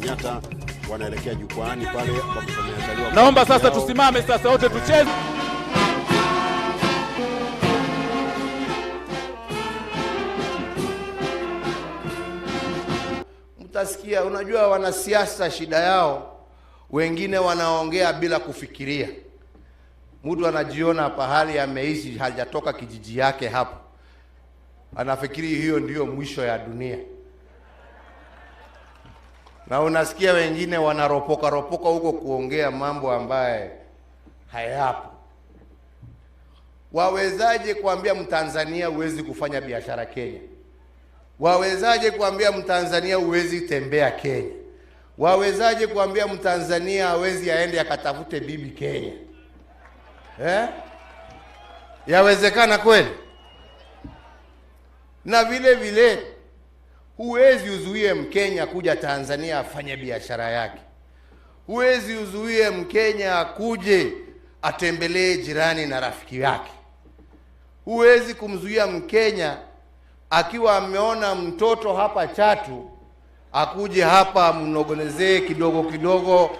Kenyatta wanaelekea jukwaani pale ambapo pameandaliwa. Naomba sasa tusimame sasa wote tucheze. Mtasikia, unajua wanasiasa shida yao, wengine wanaongea bila kufikiria. Mtu anajiona pahali ameishi, hajatoka kijiji yake hapo, anafikiri hiyo ndiyo mwisho ya dunia. Na unasikia wengine wanaropoka ropoka huko kuongea mambo ambaye hayapo. Wawezaje kuambia Mtanzania huwezi kufanya biashara Kenya? Wawezaje kuambia Mtanzania huwezi tembea Kenya? Wawezaje kuambia Mtanzania hawezi aende akatafute bibi Kenya? Eh? Yawezekana kweli? Na vile vile huwezi uzuie Mkenya kuja Tanzania afanye biashara yake. Huwezi uzuie Mkenya akuje atembelee jirani na rafiki yake. Huwezi kumzuia Mkenya akiwa ameona mtoto hapa Chatu akuje hapa mnogonezee kidogo kidogo.